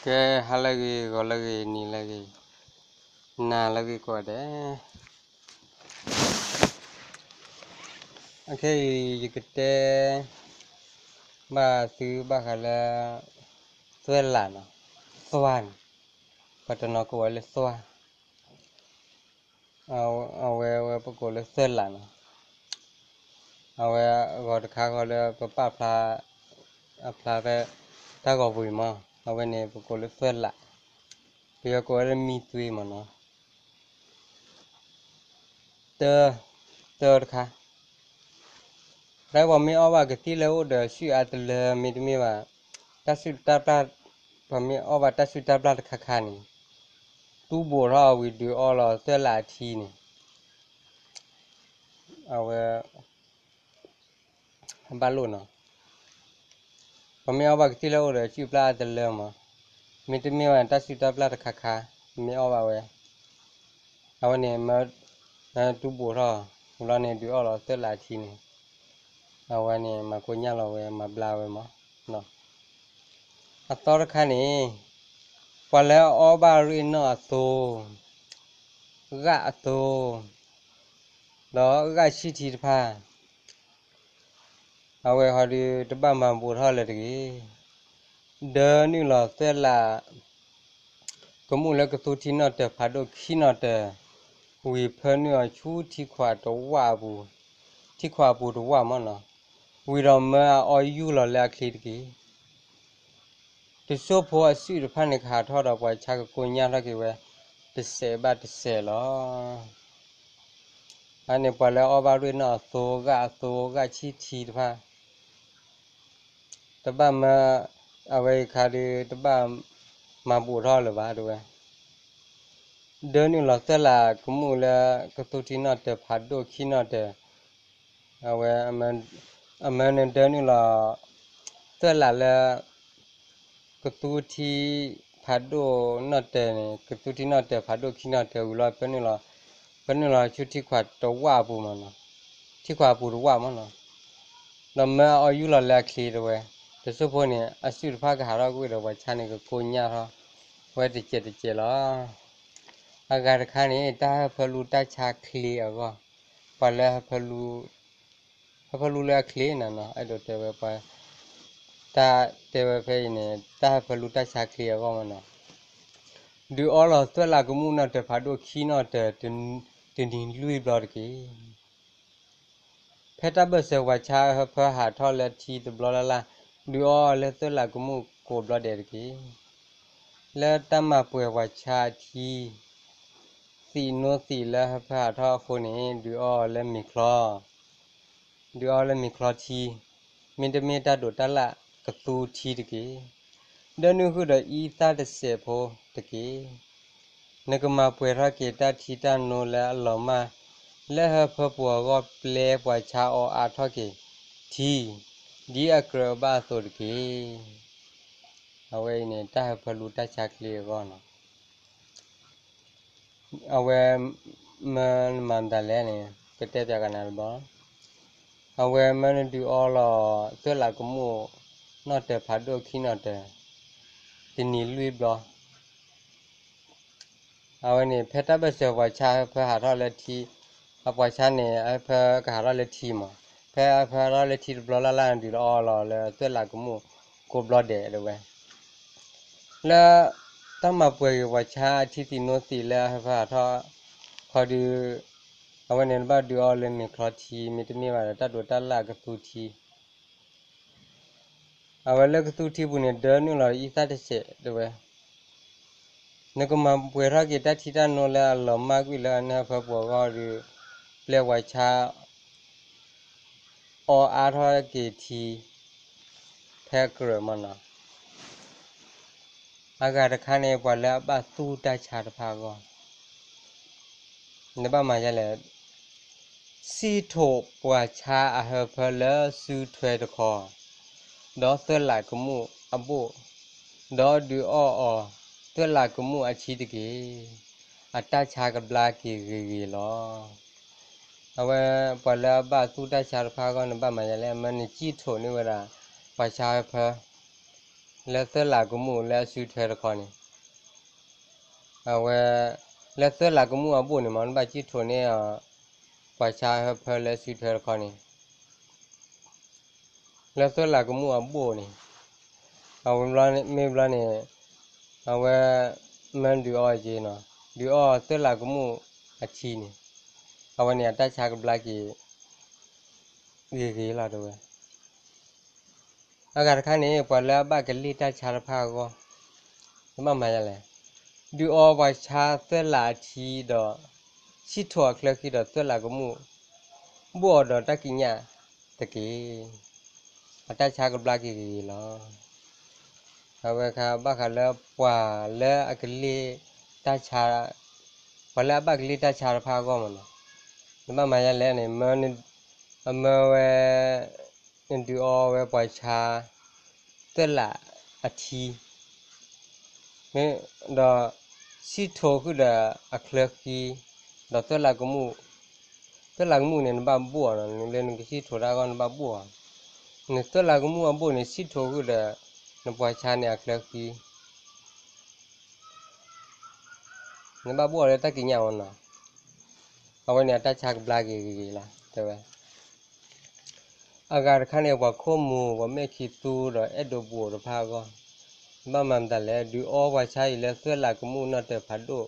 ကဲ ဟါလၢအဂ့ၤ ဂီၤလၢအဂ့ၤ နံၤလၢအဂ့ၤ နၤလၢအဂ့ၤကိးဂၤဒဲး. အခဲအံၤ ယကတဲဘၣ်သုဘၣ်ဃးလၢ သွဲၣ်လးနီၤ, သွဲၣ်န့ၣ် ပှၤတနီၤကိးဝဲလၢသွဲၣ် အဝဲ အဝဲပကိးလၢသွဲၣ်လးနီၤ. အဝဲအဂီၤတခါဃီလၢပပာ်ဖျါ အဖျါဖဲတၢ်ဂီၤပူၤအံၤမး, အဝဲန့ၣ် ပကိးလၢသွဲၣ်လး, ပယီၤကိးဝဲလၢမံသွ့မးနီၤ. တၢ တၢတခါ တၢ်ပှၤမ့ၢ်အီၣ်ဘၣ်ကသံၣ်လၢအိၣ်ဒီးအစုၣ်အါတလၢ မ့တမ့ၢ်ဘၣ် တၢ်စုၣ်တၢ်ပျၢ်, ပှၤမ့ၢ်အီၣ်ဘၣ်တၢ်စုၣ်တၢ်ပျၢ်တခါခါန့ၣ် တူၢ်ဘိးထီၣ်အဝံၤဒုးအီလီၤသွဲၣ်လးအထံန့ၣ် အဝဲ အဘၣ်လိၣ်နီၤ. ပှၤမ့ၢ်အီၣ်ဘၣ်ကသံၣ်လၢအိၣ်ဒီးအစုၣ်ပျၢ်အါတလၢမး, မ့တမ့ၢ်ဘၣ်န့ၣ် တၢ်စုၣ်တၢ်ပျၢ်တခါခါ မ့ၢ်အီၣ်ဘၣ်ဝဲ အဝဲန့ၣ် မၢ တူၢ်ဘိးထီၣ် ဝံၤလီၤန့ၣ် ဒုးအီလီၤသွဲၣ်လးအထံန့ၣ် အဝဲန့ၣ် မၤကိညၢ်လီၤဝဲ မၤဘျါဝဲမး. အသီတခါန့ၣ် ပှၤလၢအအီၣ်ဘၣ်ရ့ၣ်နီၣ်အသိ, ဂၣ်အသိ, ဒီးဂၣ်ဆံၣ်ထံတဖၣ် အဝဲဟီဒုးတဘၣ်မၤဘိးထီၣ်လၢၤတဂ့ၤ. ဒၢနုာ်လီၤသွဲၣ်လး ကမူၣ်လၢကသူထံနီၣ်တၢၤဖးဒိၣ်ခံနီၣ်တၢၤ, ဝံၤဖၢနုာ်အီၤဆူထံခွးတဝၣ်အပူၤ, ထံခွးအပူၤတဝၣ်မးနီၤ, ဝံၤဒီးမၢအအီယူၢ်လီၤလၢအချ့တက့ၢ်. တစိၢ်ဖိအစုၣ်တဖၣ်န့ၣ် ကဟးထီၣ်ဒီးပှၤဆါကကိညၢ်ထီၣ်က့ၤဝဲ တစဲးဘၣ်တစဲးလီၤ. အန့ၣ်ပှၤလၢအီၣ်ဘၣ်ရ့ၣ်နီၣ်အသိ ဂၣ်အသိ ဂၣ်ဆံၣ်ထံတဖၣ် တဘၣ်မၢ အဝဲအံၤခါဒုး တဘၣ်မၤဘိးထီၣ်လၢၤဘၣ် တဲဝဲ. ဒၢနုာ်လီၤသွဲၣ်လးကမူၣ်လၢကသူထံနီၣ်တၢၤဖးဒိၣ်ခံနီၣ်တၢၤ, အဝဲ အမၢနုာ်ဒၢနုာ်လီၤ သွဲၣ်လးလၢ ကသူထံဖးဒိၣ်နီၣ်တၢၤန့ၣ် ကသူထံနီၣ်တၢၤဖးဒိၣ်ခံနီၣ်တၢၤဝံၤလီၤ ပၢနုာ်လီၤ, ပၢနုာ်လီၤဆူထံခွးတဝၣ်အပူၤမးနီၤ, ထံခွးအပူၤတဝၣ်မးနီၤ, ဒီးမၢအအီယူၢ်လီၤလၢအချ့ တဲဝဲ. တစိၢ်ဖိန့ၣ် အစုၣ်တဖၣ်ကဟးထီၣ်ကွံာ်ဒီးပှၤဆါန့ၣ် ကကိညၢ်ထီၣ်ဝဲတစဲးတစဲးလီၤ. အဂၤတခါန့ၣ် တၢ်ဟၢဖၢလူတၢ်ဆါချ့အဂီၢ်, ပှၤလၢ ဟၢဖၢလူလၢအချ့နီၤနီၤ အဲၣ်ဒိးတဲဝဲပှၤ တၢ်တဲဝဲဖဲအံၤန့ၣ် တၢ်ဟၢဖၢလူတၢ်ဆါချ့အဂီၢ်မးနီၤ, ဒုးအီလီၤသွဲၣ်လးကမူၣ်နီၣ်တၢၤဖးဒိၣ်ခံနီၣ်တၢၤ တနံၤလွံၢ်ဘျီတက့ၢ်. ဖဲတၢ်ဘၢၣ်စၢၤပှၤဆါအဟၢဖၢဟးထီၣ်လၢထံတဘျီလၢ်လၢ် ဒုးအီအီၤလၢသွဲၣ်လးကမူၣ်ကိးဘျီဒဲးတက့ၢ်. လၢတၢ်မၤပှဲၤပှၤဆါအထံ သံးနိသံးလၢဟၢဖၢဟးထီၣ်အဃိန့ၣ် ဒုးအီအီၤလၢမ့ၤချီ ဒုးအီလၢမ့ၤချီထံ, မ့တမ့ၢ်တၢ်ဒိးတၢ်လၣ်ကသူထံတက့ၢ်. ဒၢနုာ်ဃုာ်ဒီးအံသၣ်တစဲးဖိတက့ၢ်. နကမၤပှဲၤထီၣ်က့ၤတၢ်ထံတၢ်နိလၢအလီၤမၢ် လၢဟၢဖၢပူၤအဂီၢ် ပျဲပှၤဆါအီအါထီၣ်က့ၤထံ ဒ်အကြၢးအဘၣ်အသိးတက့ၢ်. အဝဲအံၤန့ၣ် တၢ်ဟၢဖၢလူတၢ်ဆါချ့အဂီၢ်နီၤ. အဝဲမၢနမၤမတၤလဲၣ်န့ၣ် ကတဲပၠးကနၤတဘျီ, အဝဲမၢနဒုးအီလီၤ သွဲၣ်လးကမူၣ် နီၣ်တၢၤဖးဒိၣ်ခံနီၣ်တၢၤ တနံၤလွံၢ်ဘျီ. အဝဲန့ၣ် ဖဲတၢ်ဘၢၣ်စၢၤပှၤဆါဟၢဖၢဟးထီၣ်လၢထံ, အပှၤဆါန့ၣ် အဟၢဖၢကဟးထီၣ်လၢထံမး, ဖဲအဟၢဖၢဟးထီၣ်လၢထံတဘျီလၢ်လၢ်န့ၣ် ဒုးလီၤအီလီၤလၢသွဲၣ်လးကမူၣ်ကိးဘျီဒဲးတဲဝဲ လၢတၢ်မၤပှဲၤက့ၤပှၤဆါအထံသံးနိသံးလၢအဟၢဖၢဟးထီၣ်ခီဒုး, အဝဲန့ၣ်ဘၣ်ဒုးအီလၢမ့ၤချီထံ မ့တမ့ၢ်ဘၣ်ဒီးတၢ်ဒိးတၢ်လၣ်ကသူထံ. အဝဲလၢကသူထံပူၤန့ၣ် ဒၢနုာ်လီၤအံသၣ်တစဲးတဲဝဲ, နကမၤပှဲၤထီၣ်က့ၤတၢ်ထံတၢ်နိလၢအလီၤမၢ်ကွံာ်လၢအနဟၢဖၢပူၤအဂီၢ်ဒီး ပျဲပှၤဆါ အီအါထီၣ်က့ၤထံ ဖဲအကြၢးမးနီၤ. အဂၤတခါန့ၣ် ပှၤလၢအဘၣ်သူၣ်တၢ်ဆါတဖၣ်အဂီၢ် နဘၣ်မၤဒ်လဲၣ်, စံၣ်ထိးပှၤဆါအဟၢဖၢလၢစုထွဲတခီ, ဒီးသွဲၣ်လးကမူၣ်အဘိၣ်, ဒီးဒုးအီၣ်အီၤသွဲၣ်လးကမူၣ်အဆံတက့ၢ်. အတၢ်ဆါကဘျါက့ၤဂ့ၤဂ့ၤလီၤ. အဝဲပှၤလၢအဘၣ်သူၣ်တၢ်ဆါတဖၣ်အဂီၢ်န့ၣ် ဘၣ်မၤဒ်လဲၣ်, မၢနစံၣ်ထိးန့ၢ်ဝဲဒၣ် ပှၤဆါဟၢဖၢ လၢသွဲၣ်လးကမူၣ်လၢအစုထွဲတခီန့ၣ်, အဝဲ လၢသွဲၣ်လးကမူၣ်အဘိၣ်န့ၣ်မ့ၢ် နဘၣ်စံၣ်ထိးန့ၢ်အီၤ ပှၤဆါဟၢဖၢလၢအစုထွဲတခီန့ၣ် လၢသွဲၣ်လးကမူၣ်အဘိၣ်န့ၣ်, အဝဲမ့ၢ်ဘျီန့ၣ်, အဝဲ မၢဒုးအီက့ၤနီၤ, ဒုးအီသွဲၣ်လးကမူၣ်အထံန့ၣ်, အဝဲန့ၣ်အတၢ်ဆါကဘျါက့ၤ ဂ့ၤဂ့ၤလီၤတဲဝဲ. အဂၤတခါန့ၣ် ပှၤလၢအဘၣ်ကလ့ၢ်တၢ်ဆါတဖၣ်အဂီၢ်, နဘၣ်မၤယါလဲၣ်, ဒုးအီပှၤဆါသွဲၣ်လးအထံဒီး စံၣ်ထိးအချၢဃံဒီးသွဲၣ်လးကမူၣ် ဘိၣ်အီၤဒီးတၢ်ကံးညာ်တက့ၢ်. အတၢ်ဆါကဘျါက့ၤဂ့ၤဂ့ၤလီၤ. အဝဲခါဘၣ်ဃးလၢပှၤလၢအကလ့ၢ်တၢ်ဆါ, ပှၤလၢအဘၣ်ကလ့ၢ်တၢ်ဆါတဖၣ်အဂီၢ်မ့ၢ်နီၤ, နဘၣ်မၤယါလဲၣ်န့ၣ်, အမၢဝဲ နဒုးအီဝဲပှၤဆါ သွဲၣ်လးအထံ ဒီး စံၣ်ထိးဃုာ်ဒီးအချၢဃံ, ဒီးသွဲၣ်လးကမူၣ်, သွဲၣ်လးကမူၣ်န့ၣ် နဘၣ်ဘိၣ်အီၤနီၤ, လၢနကစံၣ်ထိးတၢ်အဂီၢ်နဘၣ်ဘိၣ်အီၤ, နသွဲၣ်လးကမူၣ်အဘိၣ်န့ၣ် စံၣ်ထိးဃုာ်ဒီး နပှၤဆါန့ၣ်အချၢဃံ နဘၣ်ဘိၣ်အီၤလၢတၢ်ကံးညာ်မ့ၢ်နီၤ, အဝဲန့ၣ်အတၢ်ဆါကဘျါက့ၤဂ့ၤဂ့ၤလီၤ တဲဝဲ. အဂၤတခါန့ၣ် ပှၤခိၣ်မူၤ ပှၤမဲာ်ခံသူဒီးအဲၣ်ဒိးဘူးတဖၣ်အဂီၢ်, ဘၣ်မၤမတၤလဲၣ်, ဒုးအီပှၤဆါအံၤလၢသွဲၣ်လးကမူၣ်နီၣ်တၢၤဖးဒိၣ်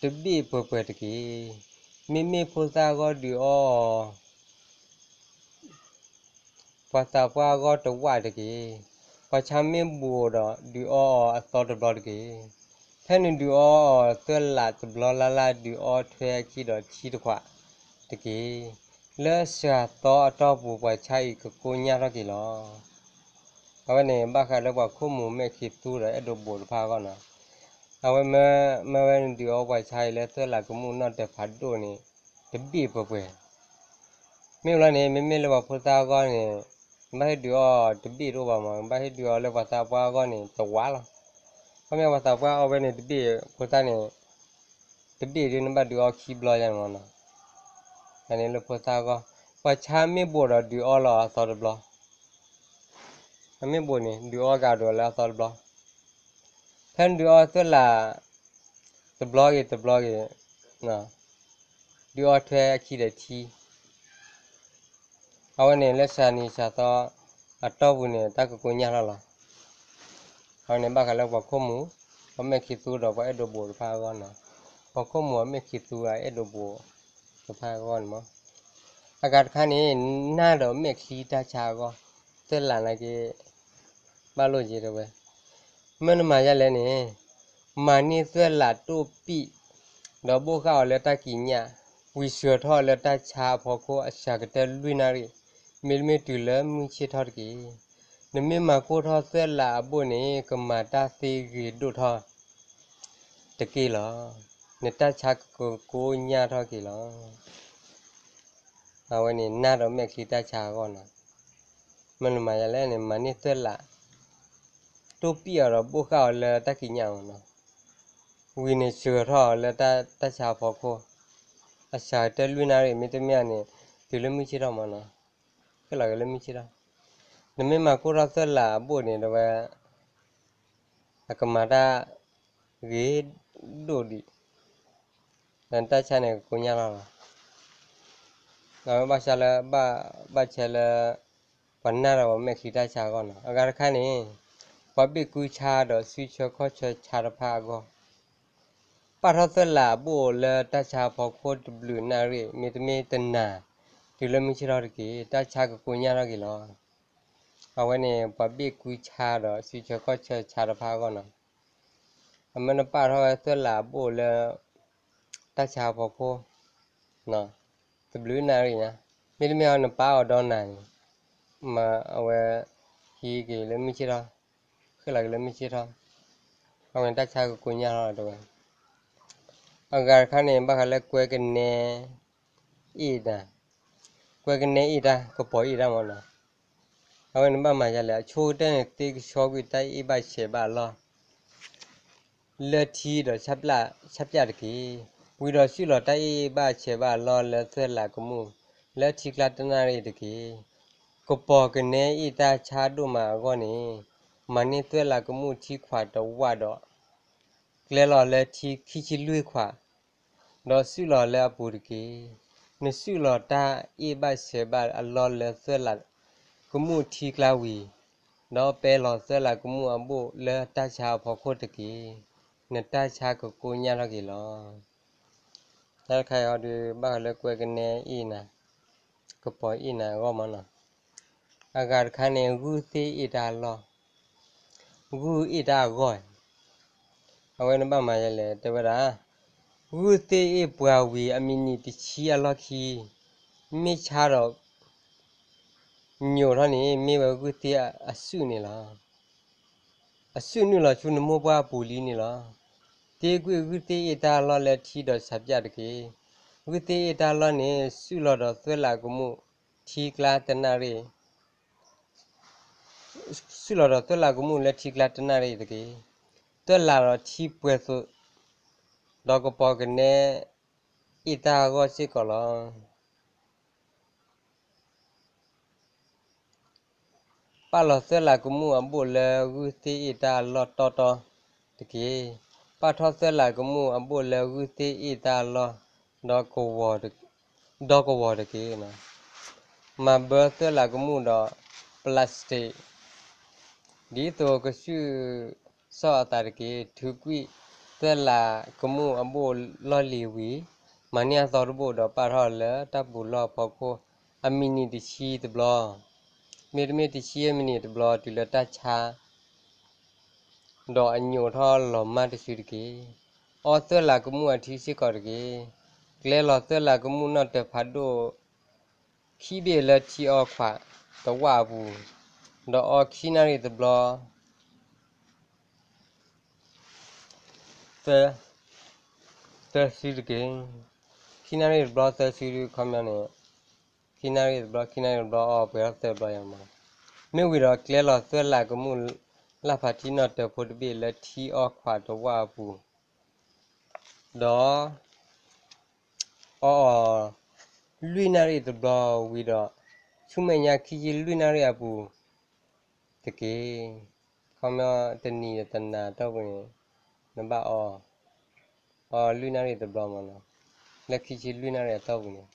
တဘ့ၣ်ပှဲၤပှဲၤတက့ၢ်. မ့မ့ၢ်ဖိသၣ်အဂီၢ်ဒုးအီအီၤ ပှၤသးပှၢ်အဂီၢ်တဝၣ်တက့ၢ်. ပှၤဆါမ့ၢ်ဘူးဒီး ဒုးအီအီၤအသီတဘျီတက့ၢ်. ဖဲနဒုးအီအီၤသွဲၣ်လးတဘျီလၢ်လၢ် ဒုးအီထွဲအခံဒီးထံတခွးတက့ၢ်. လၢစှၤသီအတီၢ်ပူၤ ပှၤဆါအံၤကကိညၢ်ထီၣ်က့ၤလီၤ. အဝဲန့ၣ် ဘၣ်ဃးလၢပှၤခိၣ်မူၤမဲာ်ခံသူဒီးအဲၣ်ဒိးဘူးတဖၣ်အဂီၢ်နီၤ. အဝဲမၢ, မၢဝဲနဒုးအီပှၤဆါအံၤလၢသွဲၣ်လးကမူၣ်နီၣ်တၢၤဖးဒိၣ်န့ၣ် တဘ့ၣ်ပှဲၤပှဲၤ မ့ၢ်ဘျီန့ၣ် မ့မ့ၢ်လၢပှၤဖိသၣ်အဂီၢ်န့ၣ် ဘၣ်ဟ့ၣ်ဒုးအီတဘ့ၣ်တအိၣ်ဘၣ်မး, ဘၣ်ဟ့ၣ်ဒုးအီလၢပှၤသးပှၢ်အဂီၢ်န့ၣ် တဝးလီၤ. ခီမ့ၢ်ပှၤသးပှၢ်အီဝဲန့ၣ်တဘ့ၣ် ဖိသၣ်န့ၣ် တဘ့ၣ်ဒ်နဘၣ်ဒုးအီခံဘျီယါန့ၣ်မးနီၤ. အန့ၣ်လၢဖိသၣ်အဂီၢ်, ပှၤဆါမ့ၢ်ဘူးဒီးဒုးအီလီၤအသီတဘျီ, အမ့ၢ်ဘူးန့ၣ် ဒုးအီကဒီးလၢအသီတဘျီ, ဖဲနဒုးအီသွဲၣ်လး တဘျီဂ့ၤတဘျီဂ့ၤ ဒုးအီထွဲအခံဒီးထံ အဝဲန့ၣ်လၢစှၤနံၤစှၤသီအတီၢ်ပူၤန့ၣ် တၢ်ကကိညၢ်ထီၣ်လီၤ. အဝဲန့ၣ်ဘၣ်ဃးလၢပှၤခိၣ်မူၤ, ပှၤမဲာ်ခံသူဒီးပှၤအဲၣ်ဒိးဘူးတဖၣ်အဂီၢ်နီၤ. ပှၤခိၣ်မူၤအမဲာ်ခံသူအအဲၣ်ဒိးဘူးတဖၣ်အဂီၢ်န့ၣ်မး. အဂၤတခါန့ၣ် နၢ်ဒီးမဲာ်ချံတၢ်ဆါအဂီၢ်, သွဲၣ်လးနာ်က့ ဘၣ်လိၣ်က့ၤတဲဝဲ, မ့ၢ်နမၤယါလဲၣ်န့ၣ်, မၤန့ၢ်သွဲၣ်လးတိၢ်ပံၣ်, ဒီးဘိၣ်ဃာ်အီၤလၢတၢ်ကံးညာ်, ဝံၤဆှၢထီၣ်အီၤလၢတၢ်ဆါအဖီခိၣ် အစှၤကတၢၢ်လွံၢ်နၣ်ရံၣ်, မ့တမ့ၢ်တုၤလၢမုၢ်ဆ့ၣ်ထီၣ်တက့ၢ်. နမ့ၢ်မၤကိၢ်ထီၣ်သွဲၣ်လးအဘိၣ်န့ၣ် ကမၤတၢ်သ့ဂ့ၤဒိၣ်ထီၣ်တက့ၢ်လီၤ. နတၢ်ဆါကကိညၢ်ထီၣ်က့ၤလီၤ. အဝဲန့ၣ်နၢ်ဒီးမဲာ်ချံတၢ်ဆါအဂီၢ်နီၤ. မ့ၢ်နမၤယါလဲၣ်န့ၣ် မၤန့ၢ်သွဲၣ်လး တိၢ်ပံၣ်အီၤဒီးဘိၣ်ဃာ်အီၤလၢတၢ်ကံးညာ်မးနီၤ. ဝံၤန့ၣ်ဆှၢထီၣ်အီၤလၢတၢ်ဆါအဖီခိၣ်, အစှၤကတၢၢ်လွံၢ်နၣ်ရံၣ် မ့တမ့ၢ်န့ၣ် တုၤလၢမုၢ်ဆ့ၣ်ထီၣ်မးနီၤ. ဃ့ၢ်လီၤက့ၤလၢမုၢ်ဆ့ၣ်ထီၣ်, နမ့ၢ်မၤကိၢ်ထီၣ်သွဲၣ်လးအဘိၣ်န့ၣ် တဲဝဲ အကမၤတၢ်ဂ့ၤဒိၣ်ဒံး, ဒီးနတၢ်ဆါန့ၣ်ကကိညၢ်လီၤလီၤ. အဝဲဘၣ်ဆၣ်လၢ ဘၣ်ဆၢလၢ ပှၤနၢ်ဒီးပှၤမဲာ်ချံတၢ်ဆါအဂီၢ်နီၤ. အဂၤတခါန့ၣ် ပှၤဘ့ၣ်ကုဆါဒီးစုဆၢခီၣ်ဆၢဆါတဖၣ်အဂီၢ်, ပာ်ထီၣ်သွဲၣ်လးအဘိၣ်လၢတၢ်ဆါအဖီခိၣ်တဘျုးနၣ်ရံၣ် မ့တမ့ၢ်တနၤ, တုၤလၢမုၢ်ဆ့ၣ်ထီၣ်တက့ၢ် တၢ်ဆါကကိညၢ်ထီၣ်က့ၤလီၤ. အဝဲန့ၣ် ပှၤဘ့ၣ်ကုဆါဒီးစုဆၢခီၣ်ဆၢဆါတဖၣ်အဂီၢ်နီၤ. အမ့ၢ်နပာ်ထီၣ်ဝဲသွဲၣ်လးအဘိၣ်လၢ တၢ်ဆါအဖီခိၣ် တဘျုးနၣ်ရံၣ်ညါ, မ့တမ့ၢ်အီၤနပာ်အီၤဒီနၤန့ၣ်, မ့ၢ်အဝဲ ဟံးက့ၤလၢမုၢ်ဆ့ၣ်ထီၣ်, ဃ့ၢ်လီၤက့ၤလၢမုၢ်ဆ့ၣ်ထီၣ်, အဝဲန့ၣ်တၢ်ဆါကကိညၢ်ထီၣ်လီၤတဲဝဲ. အဂၤတခါန့ၣ် ဘၣ်ဃးလၢကွဲကနဲအ့ၣ်တၢ်, ကွဲကနဲအ့ၣ်တၢ် ကပီၤအ့ၣ်တၢ်မးနီၤ. အဝဲန့ၣ်ဘၣ်မၤယါလဲၣ်, အဆိကတၢၢ်န့ၣ် သ့ကဆှီကွံာ်တၢ်အ့ၣ်ဘၣ်ဆဲးဘၣ်အလီၢ် လၢထံဒီးဆၣ်ပျၢ်တက့ၢ်. ဝံၤဒီးစုၣ်လီၤတၢ်အ့ၣ်ဘၣ်ဆဲးဘၣ်အလီၢ်လၢသွဲၣ်လးကမူၣ် လၢထံကျါတနၣ်ရံၣ်တက့ၢ်. ကပီၤကနဲအ့ၣ်တၢ်ဆါဒိၣ်မးအဂီၢ်န့ၣ် မၤန့ၢ်သွဲၣ်လးကမူၣ်ထံခွးတဝၣ်ဒီး ကျဲလီၤလၢထံခံဆံလွံၢ်ခွး, ဒီးစုၣ်လီၤလၢအပူၤတက့ၢ်. နစုၣ်လီၤတၢ်အ့ၣ်ဘၣ်ဆဲးဘၣ်အလီၢ်လၢသွဲၣ်လးကမူၣ်ထံကျါဝံၤ, ဒီးပဲလီၤသွဲၣ်လးကမူၣ်အဘိၣ်လၢတၢ်ဆါအဖီခိၣ်တက့ၢ်. နတၢ်ဆါကကိညၢ်ထီၣ်က့ၤလီၤ. တၢ်တခါအံၤဟီဒုး ဘၣ်ဃးလၢကွဲကနဲအ့ၣ်နၤ, ကပီၤအ့ၣ်နၤအဂီၢ်မးနီၤ. အဂၤတခါန့ၣ် ဂုၢ်သ့ၣ်အ့ၣ်တၢ်အလီၢ်, ဂုၢ်အ့ၣ်တၢ်အဂီၢ်, အဝဲန့ၣ်ဘၣ်မၤယဲလဲၣ် တဲဝဲဒၣ်, ဂုၢ်သ့ၣ်အ့ၣ်ပှၤဝံၤအမံးနံးတဆံအလီၢ်ခံ, မ့ၢ်ဆါဒီး ညိးထီၣ်န့ၣ် မ့ၢ်ဝဲဂုၢ်သ့ၣ်အစုၣ်န့ၣ်လီၤ. အစုၣ်နုာ်လီၤဆူနမိၢ်ပှၢ်ပူၤလံန့ၣ်လီၤ. တ့ကွံာ်ဂုၢ်သ့ၣ်အ့ၣ်တၢ်အလီၢ်လၢထံဒီးဆးပၠၣ်တက့ၢ်. ဂုၢ်သ့ၣ်အ့ၣ်တၢ်အလီၢ်န့ၣ် စုၣ်လီၤဒီးသွဲၣ်လးကမူၣ်ထံကျါတနၣ်ရံၣ် စုၣ်လီၤဒီးသွဲၣ်လးကမူၣ်လၢထံကျါတနၣ်ရံၣ်တက့ၢ်. သွဲၣ်လးဒီးထံပှဲၤသိး, ဒီးကပီၤကနဲအ့ၣ်တၢ်အဂီၢ်စ့ၢ်ကီးလီၤ. ပာ်လီၤသွဲၣ်လးကမူၣ်အဘိၣ်လၢဂုၢ်သ့ၣ်အ့ၣ်တၢ်အလီၢ်တီတီတက့ၢ်. ပာ်ထီၣ်သွဲၣ်လးကမူၣ်အဘိၣ်လၢဂုၢ်သ့ၣ်အ့ၣ်တၢ်အလီၢ် ဒီကဝီၤတက့ၢ်. မၤဘၢသွဲၣ်လးကမူၣ်ဒီး plastic ဒ်သိးကစုၣ်စီၣ်အသးတက့ၢ်. ထုးကွံာ်သွဲၣ်လးကမူၣ်အဘိၣ်လီၢ်လံၤဝံၤ, မၤန့ၢ်အသီတဘိၣ်ဒီးပာ်ထီၣ်လၢတၢ်ပူၤလီၢ်အဖီခိၣ် အမံးနံးတဆံတဘျီ, မ့တမ့ၢ်တဆံမံးနံးတဘျီ တုၤလၢတၢ်ဆါ ဒီးအညိးထီၣ်လီၤမၢ်တစုတက့ၢ်. အီသွဲၣ်လးကမူၣ်အထံစ့ၢ်ကီးတက့ၢ်. ကျဲလီၤသွဲၣ်လးကမူၣ်နီၣ်တၢၤဖးဒိၣ်ခံဘ့ၣ်လၢထံအီခွးတဝၣ်အပူၤ, ဒီးအီခံနၣ်ရံၣ်တဘျီ သၢစုတက့ၢ်. ခံနၣ်ရံၣ်တဘျီသၢစုဒုး ခီပညီန့ၣ်, ခံနၣ်ရံၣ်တဘျီ ခံနၣ်ရံၣ်တဘျီ အီပှဲၤထီၣ်သၢဘျီယၤမး. မ့ၢ်ဝံၤဒီးကျဲလီၤသွဲၣ်လးကမူၣ်လၢ်ဖးထံနီၣ်တၢၤဖိတဘ့ၣ်လၢထံအီခွးတဝၣ်အပူၤ, ဒီး အီအီၤ လွံၢ်နၣ်ရံၣ်တဘျီဝံၤဒီး ဆူမဲာ်ညါခံဆံလွံၢ်နၣ်ရံၣ်အပူၤတက့ၢ်. ခီပညီတနံၤတနၤအတီၢ်ပူၤန့ၣ် နဘၣ်အီ အီလွံၢ်နၣ်ရံၣ်တဘျီမးနီၤ, လၢခံဆံလွံၢ်နၣ်ရံၣ်အတီၢ်ပူၤန့ၣ်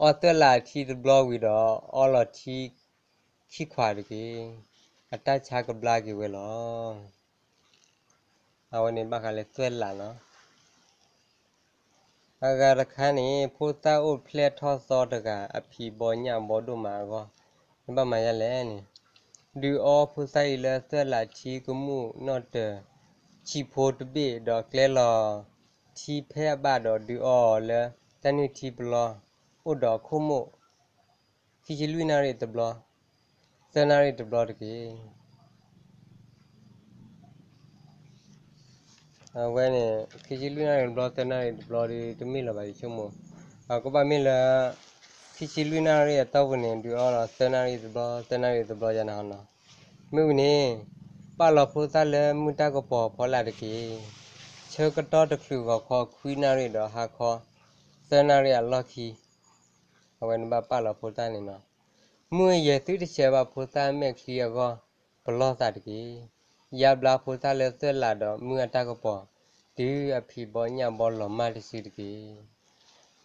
အီသွဲၣ်လးထံတဘျီဝံၤဒီး အီလီၤထံခံခွးတက့ၢ်. အတၢ်ဆါကဘျါက့ၤဝဲလီၤ. အဝဲန့ၣ်ဘၣ်ဃးလၢသွဲၣ်လးနီၤ. အဂၤတခါန့ၣ် ဖိသၣ်အိၣ်ဖျဲၣ်ထီၣ်သီတဂၤ အဖံးဘီညၣ်ဘီဒိၣ်မးအဂီၢ်, နဘၣ်မၤယါလဲၣ်န့ၣ်, ဒုးအီဖိသၣ်အံၤလၢသွဲၣ်လးထံကမူၣ်နီၣ်တၢၤဆံးဖိတဘ့ၣ် ဒီးကျဲလီၤထံဖဲအဘၣ်ဒီးဒုးအီအီၤလၢတၢ်နုၢ်ထံပလီ အိၣ်ဒီးအခိၣ်မိၣ် ခံဆံလွံၢ်နၣ်ရံၣ်တဘျီ, သၢနၣ်ရံၣ်တဘျီတက့ၢ်. အဝဲန့ၣ် ခံဆံလွံၢ်နၣ်ရံၣ်တဘျီ သၢနၣ်ရံၣ်တဘျီဒီး တမ့ၢ်လၢၤဘၣ် ယဆိကမိၣ်, ကဘၣ်မ့ၢ်လၢ ခံဆံလွံၢ်နၣ်ရံၣ်အတီၢ်ပူၤန့ၣ် ဒုးအီလီၤသၢနၣ်ရံၣ်တဘျီ သၢနၣ်ရံၣ်တဘျီယါန့ၣ်ဟီနီၤ. မ့ၢ်ဝံၤန့ၣ် ပာ်လီၤဖိသၣ်လၢမုၢ်တၢ်ကပီၤဖီလာ်တက့ၢ်. ဆၢကတီၢ်တချုးဂီၤခီခွံနၣ်ရံၣ်ဒီးဟါခီ သၢနၣ်ရံၣ်အလီၢ်ခံ, အဝဲန့ၣ်ဘၣ်ပာ်လီၤဖိသၣ်န့ၣ်နီၤ. မုၢ်ယဲၢ်သုတဆဲးဘၣ်ဖိသၣ်မဲာ်ချံအဂီၢ် ပလီၢ်သးတက့ၢ်. ယါဘျါဖိသၣ်လၢသွဲၣ်လးဒီးမုၢ်အတၢ်ကပီၤ တုၤအဖံးဘီညၣ်ဘီလီၤမၢ်တစုတက့ၢ်.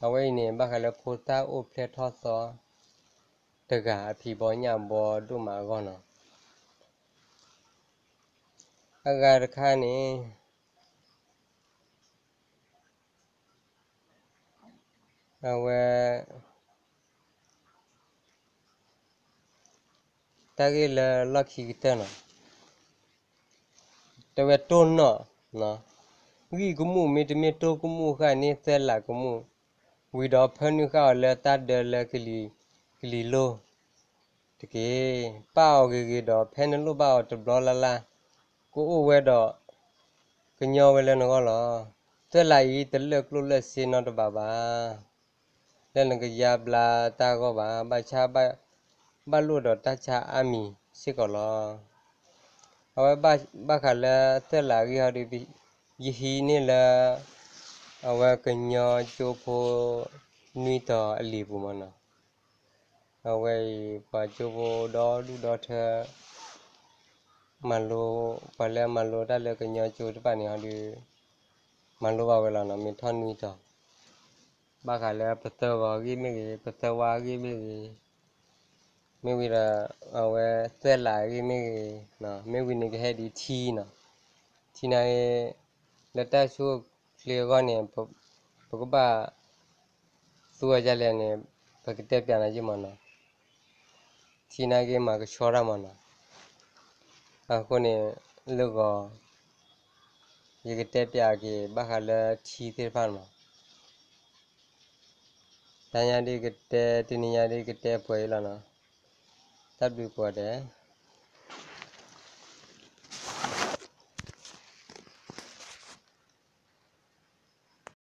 အဝဲအံၤန့ၣ် ဘၣ်ဃးလၢဖိသၣ်အိၣ်ဖျဲၣ်ထီၣ်သီတဂၤ အဖံးဘီညၣ်ဘီဒိၣ်မးအဂီၢ်နီၤ. အဂၤတခါန့ၣ် အဝဲ တၢ်ဂ့ၢ်လၢလီၢ်ခံကတၢၢ်နီၤ, တဲဝဲတိၢ်နီၣ်, ဂံၢ်ကမူၣ်မ့တမ့ၢ်တိၢ်ကမူၣ်ဃာ်န့ၢ်သွဲၣ်လးကမူၣ်, ဝံၤဒီးဖၢနုာ်ဃာ်အီၤလၢတၢ်ဒၢလၢကလံၤလိၢ်တက့ၢ်. ပာ်အီၤဂ့ၤဂ့ၤဒီး ဖဲနလိၣ်ဘၣ်အီၤတဘျီလၢ်လၢ် ကအိၣ်ဝဲဒီး ကညီဝဲလၢနဂီၢ်လီၤ. သွဲၣ်လးအံၤတလၢာ်ကျိၣ်လၢာ်စ့နီတဘ့ၣ်ဘၣ် လၢနကယါဘျါတၢ်အဂီၢ်ဘၣ်, ဘၣ်ဆၣ်ဘၣ်လိၣ်ဒီးတၢ်ဆါအါမံၤစ့ၢ်ကီးလီၤ. အဝဲဘၣ်ဃးလၢသွဲၣ်လးအဂ့ၢ်ဟီဒီး ယဟံးန့ၢ်လၢ အဝဲကညီကၠိဖိ နွံတီၤအလံာ်ပူၤမးနီၤ. အဝဲအံၤ ပှၤကၠိဖိဒီဒူၣ်ဒီထၢ မၤလိ, ပှၤလၢအမၤလိတၢ်လၢကညီကၠိတဖၣ်န့ၣ်ဟီဒီး မၤလိဘၣ်ဝဲလီၤနီၤ, မ့ၢ်ထီၣ်နွံတီၤ, ဘၣ်ဃးလၢပသၢဂီၤအဂ့ၢ်မ့ၢ်ဂ့ၤ, ပသၢဝါအဂ့ၢ်မ့ၢ်ဂ့ၤ, မ့ၢ်ဝံၤဒီး အဝဲသွဲၣ်လးအဂ့ၢ်မ့ၢ်ဂ့ၤ, မ့ၢ်ဝံၤန့ၣ်ကဟဲဒ်ထံနီၤ, ထံနာ်က့ လၢတၢ်အိၣ်ဆူၣ်အိၣ်ချ့အဂီၢ်န့ၣ် ပကဘၣ်သူအီၤဒ်လဲၣ်န့ၣ် ပကတဲပၠးနၤက့မးနီၤ, ထံနာ်က့မၤကဆှီတၢ်မးနီၤ, အဃိန့ၣ် လၢဂီၤ ယကတဲပၠးက့ၤဘၣ်ဃးလၢထံသ့ၣ်တဖၣ်မး, တညါဒ်ကတဲ တနံၤညါဒ်ကတဲပှဲၤအံၤလီၤနီၤ, တၢ်ဘျုးကိးဂၤဒဲး.